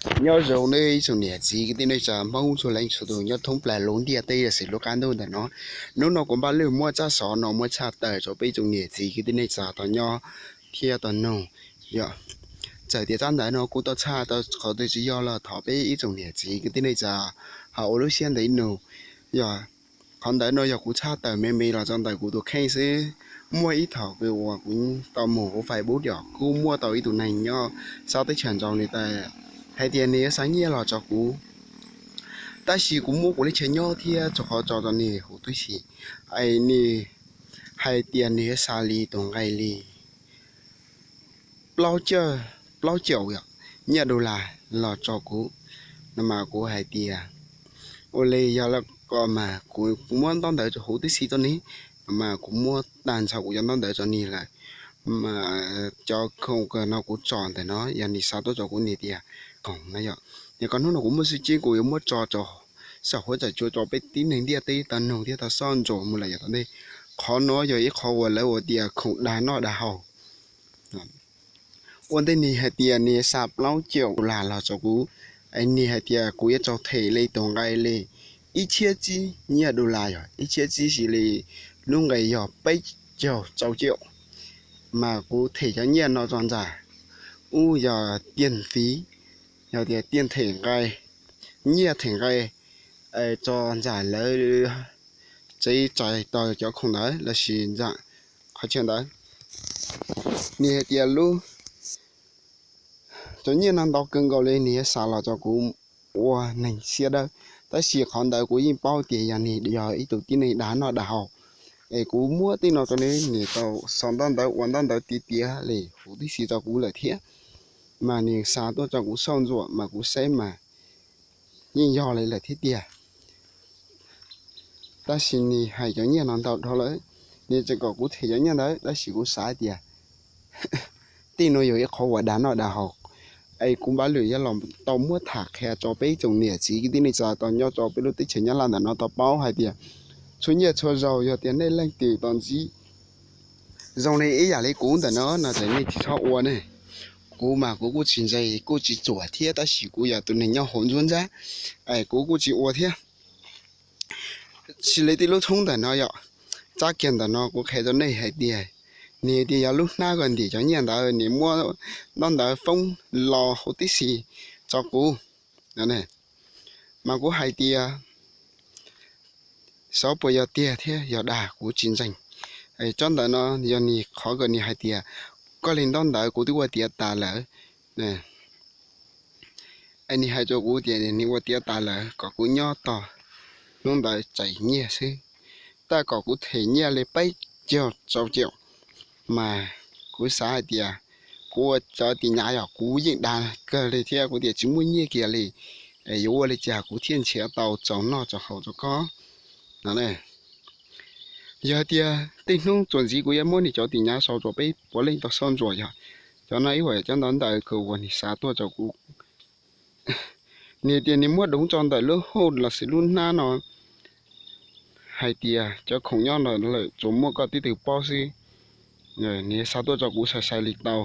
Nyob zoo nej ib tsoom niam txiv kwv tij neej tsa Hmoob txhua leej txhua tus nyob thoob plaws lub ntiaj teb los sis lub qab ntuj ntawm no. Hnub no kuv Npaj Lwj muab tsab xov no muab tshaj tawm rau peb ib tsoom niam txiv kwv tij neej tsa tau nyob thiab tau nug. Yog txawm tias tsab ntawv no kuv tau tshaj tau qhov twg tsis yog los thov peb ib tsoom niam txiv kwv tij neej tsa ho ua lub siab ntev nug. Yog qhov ntawd no yog kuv tshaj tawm me me los tso ntawm kuv tus kheej xwb. Muaj ib thaum kws uas kuv tau mus hauv Facebook yog kuj muaj tau ib tug neeg nyob sab teb chaws nraud nws tau hais tias nws yuav xa nyiaj los rau kuv, tab sis kuv muab kuv li chaw nyob thiab rau qhov tso rau nws huv tib si, es nws hais tias nws yuav xa li tus nqe li plaub caum yom, nyiaj dollar los rau kuv no mas kuv hais tias ua li yog li ko mas kuv muab ntaub ntawv rau huv tib si rau nws, no mas kuv muab tag nrho kuv cov ntaub ntawv rau nws lawm. Mas cov khoom kawg no kuv tso ntawm no yog nws xa tuaj rau kuv nws tias khoom no yom. Yog koj hnub no kuv muaj xwb tseeb kuv yuav muab tso rau saum huab tsaim tsua rau peb tib neeg ntiaj teb tau nug thiab tau soj ntsuam mus lawm yav tom ntej. Qhov no yog ib qhov uas lawv ua tias khoom dag noj dag haus. Ua ntej nws hais tias nws xa plaub caum dollar los rau kuv, es nws hais tias kuv yuav tau them li tus nqe li ib txhiab tsib nyiaj dollar yog ib txhiab tsib si li lub nqe yog peb caug rau caum. Mas kuv them cov nyiaj no rau ntawm ub yog tiaj fiv, yog tias tiaj them nqe, nyiaj them nqe, rau ntawm lawv tsev txais tau cov khoom ntawd los sis ntawm qhov chaw ntawd. Nws hais tias lub cov nyiaj no ntau kawg nkaus li nws yuav xa los rau kuv ua neeg siab dawb, tab sis qhov ntawd kuv yeej paub tias yog nws yog ib tug tib neeg dag noj dag haus. Es kuv muab tej no rau nws, nws tau xa ntaub ntawv ua ntaub ntawv tiav tiav li huv tib si rau kuv lawm thiab. Mas nws xa tuaj rau kuv soj ntsuam mas kuv saib mas yeej yog li lawm thiab tiag. Tab sis nws hais cov nyiaj no ntau dhau lawm, nws tseem kom kuv them cov nyiaj ntawd, tab sis kuv xav hais tias tej no yog ib qhov uas dag noj dag haus. Es kuv Npaj Lwj yuav los tau muab tham qhia rau peb tsoom niam txiv kwv tij neej tsa tau nyob rau peb lub teb chaws Nyab Laj ntawm no tau paub hais tias txhua nyiaj txhua zaus yog tias nej leej twg tau ntsib zoo li ib yam li kuv ntawm no no ces nej tsis txhob ua ne. Kuv mas kuv kuj tsis ntse kuj tsis txuam thiab, tab sis kuv yog tus neeg nyob hauv ntsuab ntsab, es kuv kuj tsis ua thiab. Sis li tej lub thoob ntawm no yom, tsab kiag ntawm no kuv qhia rau nej hais tias nws tias yog lub hnab uas ntim cov nyiaj ntawd nws muab ntaub ntawv foob los huv tib si rau kuv. Mas kuv hais tias xyov puas yog tiag thiab yog dag kuv tsis ntseeg. Tsob ntawv no yog nws qhov uas nws hais tias koj li ntaub ntawv kuv twb ua tiav tas lawm. Es nws hais rau kuv tias nws ua tiav tas lawm kom kuv nyob tos hnub ntawd txais nyiaj xwb, tab kom kuv them nyiaj li peb caug rau caum. Mas kuv xav hais tias kuv ua cov tis nyav yog kuv yeej dag kawg li thiab kuv tias tsis muaj nyiaj kiag li, es yuav ua li cas kuv thiaj nrhiav tau txaus noj txaus haus rau koj no. Yog hais tias tej hnub txuas ntxiv kuv yuav muab nws cov tis nyav sau rau peb puav leej tau soj ntsuam yog cov no ib yam cov ntawv ntawd uas nws xa tuaj rau kuv. Nws tias nws muab duv tso ntawm lub hauj los sis lub hnab no hais tias cov khoom nyob no lawm tsuas muaj koj tib tug paub xwb. Nws xa tuaj rau kuv sai sai li tau.